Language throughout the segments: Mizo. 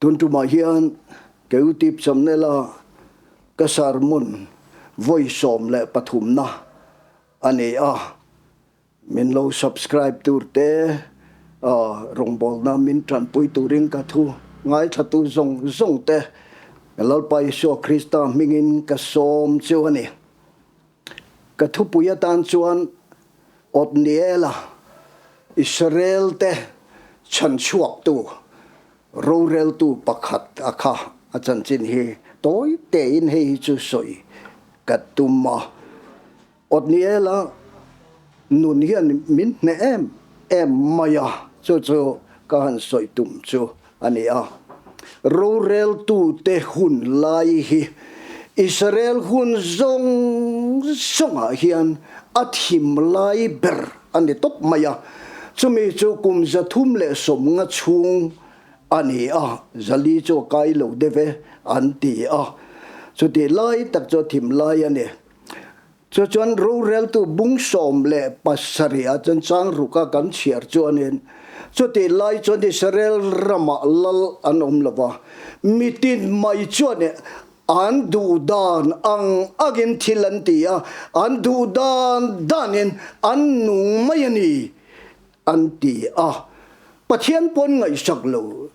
Tun tumah hian ka YouTube channel a ka sermon vawi 13 na a ni a, min lo subscribe tur te rawngbawlna min tanpui turin ka thu ngaithlatu zawng zawng te Lalpa Isua Krista hmingin ka sawm chu a ni. Ka thupui atan chuan Othniela, Israelte chhanchhuaktu, roreltu pakhat a kha a chanchin hi tawi tein hei hi chu sawi ka tum a. Othniela nun hian min hneh em em mai a, chu chu ka han sawi tum chu a ni a. Roreltute hun lai hi Israel hun zawng zawngah hian a thim lai ber a ni tawp mai a, chumi chu kum 350 chhung a ni a, 400 chu a kai lo deuh e an ti a, chutih lai tak chu a thim lai a ni. Chu chuan roreltu bung 17 ah chuan chang ruka kan chhiar chuanin, chutih lai chuan Israel ramah lal an awm lo va, mitin mai chuan an duh dan ang angin thil an ti a, an duh dan danin an nung mai a ni an ti a. Pathian pawn ngaihsak lo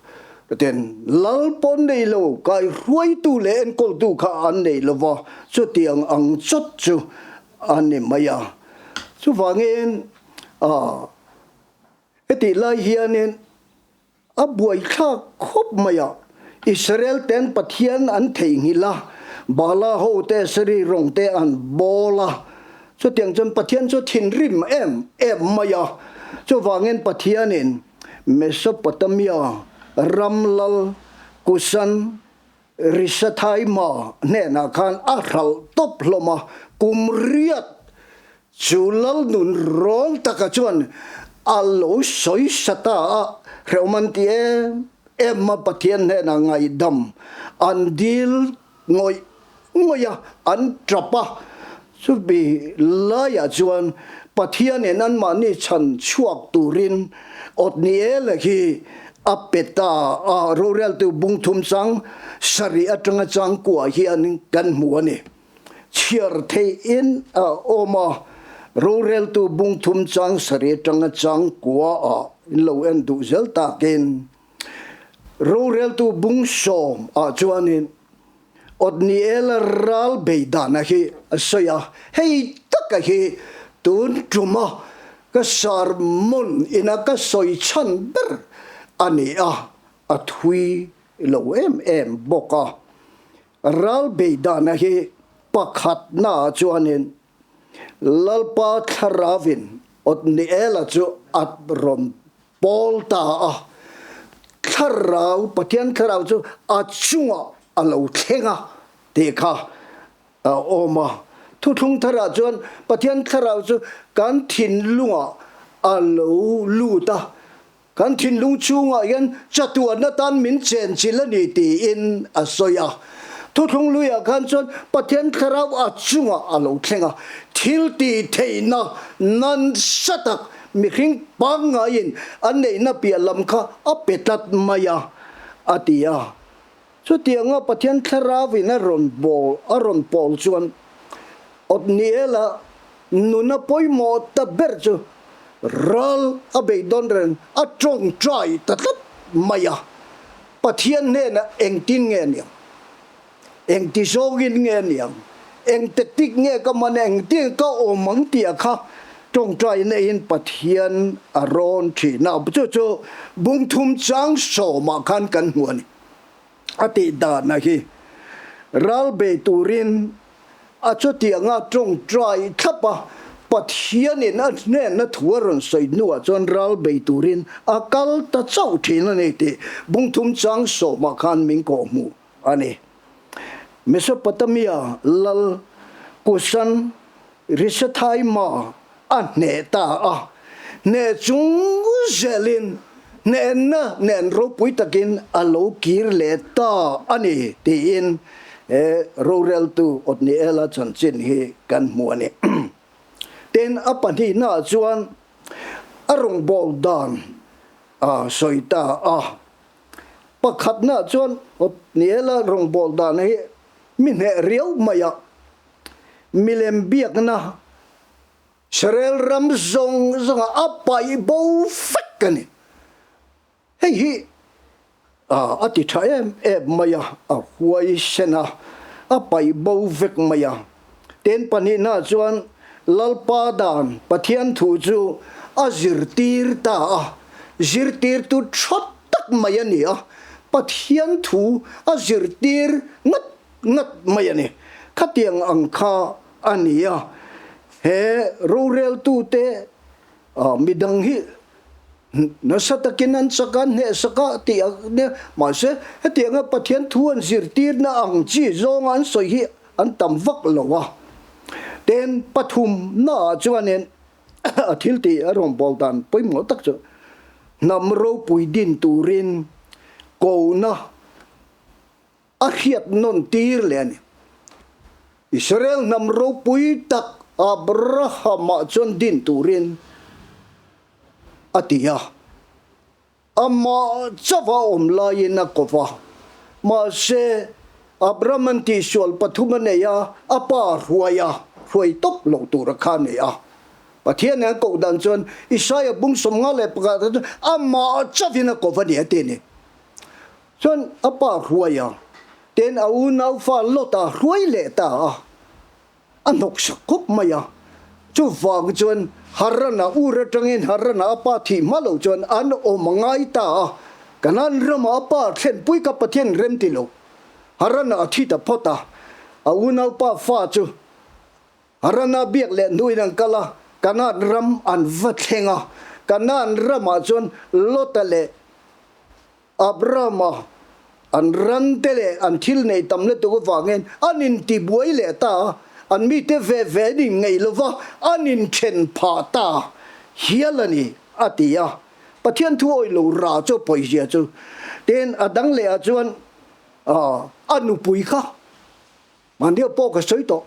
ten lal pawn nei lo, kaihruaitu leh enkawltu kha an nei lo va, chutiang ang chawt chu a ni mai a. Chuvangin hetih lai hianin a buaithlak khawp mai a, Israel ten Pathian an theihnghilh a, Baala hote Seri rawng te an bawl a, chutiang chuan Pathian chu thinrim em em mai a, chuvangin Pathianin Mesopotamia ram lal Kusan Risathaima hnenah khan a hralh tawp hlawm a, kum riat chu lal nun rawng taka chuan a lo sawi sa ta a, hrehawm an ti em em a, Pathian hnenah ngaihdam an dil ngawih ngawih a, an tap a, chumi laiah chuan Pathianin anmahni chhan chhuak turin Othniel hi a pe ta a, roreltu bung thum chang sarih atanga chang kuah hian kan hmu a ni. Chhiar theihin a awm a, roreltu bung thum chang sarih atanga chang kuaah in lo en duh zel takin roreltu bung 10 ah chuanin Othniel ral bei dana hi a sawi a, hei taka hi tun tuma ka sermon ina ka sawi chhan ber a ni a, a thui lo em em bawk a. Ral bei dana hi pakhatnaah chuanin Lalpa Thlaravin Othniela chu a rawn pawl ta a, Thlarau, Pathian Thlarau chu a chungah a lo thleng a tih kha a awm a. Thuthlung tharah chuan Pathian Thlarau chu kan thinlungah a lo lut a, kan thinlung chhungah hian chatuan atan min chenchilh a ni tiin a sawi a. Thuthlung luiah khan chuan Pathian Thlarau a chungah a lo thleng a, thil tih theihna nansa tak Mihring pangngaiin an neihna piah lam kha a pe tlat mai a, a ti a. Chutianga Pathian Thlarauin a rawn bawl, a rawn pawl chuan Othniela nuna pawimawh ta ber chu ral a beidawn reng a tawngtai ta tlat mai a. Pathian hnenah engtin nge niang? Engti zawngin nge niang? Eng tactic nge ka man engtin ka awm ang tih a kha tawngtai neihin Pathian a rawn thin a, chu chu bung thum chang sawmah khan kan hmu a ni. A tih dan a hi ral bei turin a chutianga tawngtai thlap a, Pathianin a hnenna thu a rawn sawi hnuah chuan ral bei turin a kal ta chauh thin a ni tih bung thum chang sawmah khan min kawhhmuh a ni. Mesopotamia lal Kusan Risathaima a hneh ta a, hneh chung zelin hnehna nen ropui takin a lo kir leh ta a ni tiin he roreltu Othniela chanchin hi kan hmu a ni. Tin, a pahnihnaah chuan a rawngbâwl dan a sawi ta a. Pakhatna chuan Othniela rawngbâwl dan hi mi hneh riau mai a, milem biakna Israel ram zawng zawnga a paih bo vek a ni. Hei hi a ti tha em em mai a, a huaisen a, a paih bo vek mai a. Ten pahnihna chuan Lalpa dan Pathian thu chu a zirtir ta a, zirtirtu tha tak mai a ni a, Pathian thu a zirtir ngat ngat mai a ni. Khatiang ang kha a ni a, he roreltute midang hi Nasa takin an chak a, hnehsak a tih a nia. Mahse, hetianga Pathian thu an zirtirna ang chi zawnga an sawi hi an tam vak lo a. Ten pathumnaah chuanin a thil tih a rawn bawl dan pawimawh tak chu hnam ropui din turin kohna a hriat nawn tir leh a ni. Israel hnam ropui tak Abraham-ah chuan din turin a ti a. Amah chauh a awm laiin a ko va. Mahse, Abraham-a'n tihsual pathum a nei a, a pa hruai a, hruai tawp loh tura kha a nei a. Pathian an koh dan chuan Isaia bung 51 ah chuan amah chauhin a ko va ni a ti a ni. Chuan a pa hruai a, ten a unau fa Lot-a hruai leh ta a, a hnawksak khawp mai a. Chuvang chuan Haran-a ur atangin Haran-a a pa thih hma lo chuan an awm a ngai ta a, Kanaan rama a pa thlenpui kha Pathian rem ti lo. Haran-a a thi ta phawt a, a unaupa fa chu Haran-a biak leh hnuin an kal a, Kanaan ram an va thleng a. Kanaan ramah chuan Lot-a leh Abrahama an rante leh an thil neih tam lutuk avangin an intibuai leh ta a, an mite ve ve an inngeih lo va, an inthen phah ta hial a ni, a ti a. Pathian thu awih lo rah chu a pawizia chu. Tin, a dang lehah chuan a nupui kha Mahnia pawh ka sawi tawh.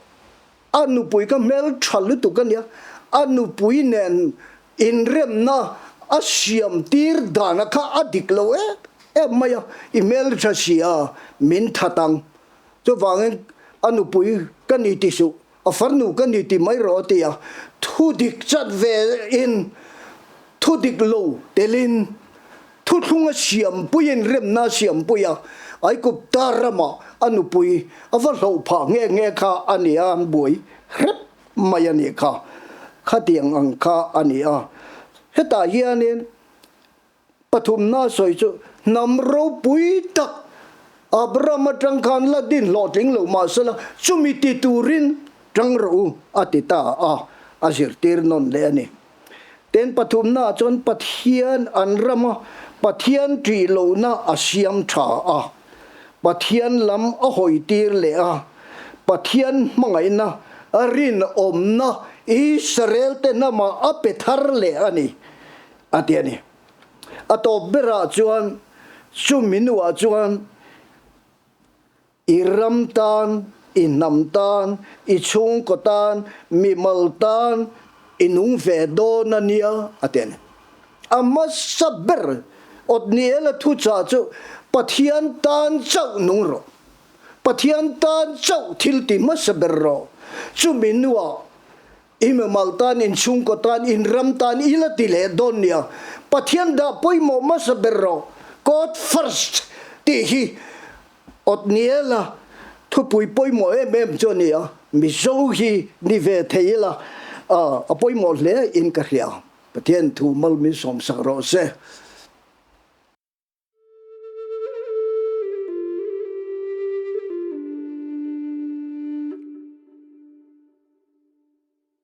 A nupui ka hmel tha lutuk a nia. A nupui nen inremna a siam tir dana kha a dik lo em em mai a. I hmel tha si a, min that ang. Chuvangin a nupui ka ni ti suh, a farnu ka ni ti mai rawh a ti a. Thu dik chat ve in, thu dik lo telin Thuthlung a siampuiin remna a siampui a, Aigupta ramah a nupui a va hloh phah nghe nghe kha a ni a, an buai hrep mai a nih kha. Khatiang ang kha a ni a. Hetah hianin pathumna sawi chu hnam ropui tak Abraham atang khan la din hlawhtling lo mahsela chumi ti turin tang rawh u a ti ta a, a zirtir nawn leh a ni. Ten pathumnaah chuan Pathian an rama Pathian ṭih lohna a siam ṭha a, Pathian lam a hawitir leh a, Pathian hmangaihna a rinawmna Israelte hnamah a pe thar leh a ni, a ti a ni. A tawp berah chuan chumi nuah chuan I ram tan, i hnam tan, i chhungkaw tan, mimal tan i nung ve dawn a nia, a ti a ni. A hmasa ber Othniel-a thuchah chu Pathian tan chauh nung rawh. Pathian tan chauh thil ti hmasa ber rawh. Chumi hnuah i mimal tan, in chhungkaw tan, in ram tan i la ti leh dawn nia. Pathian dah pawimawh hmasa ber rawh. God first tih hi Othniel-a thupui pawimawh em em chu a ni a, Mizo hi ni ve thei ila a pawimawh hle in ka hria. Pathian thu mal min sawmsak rawh se.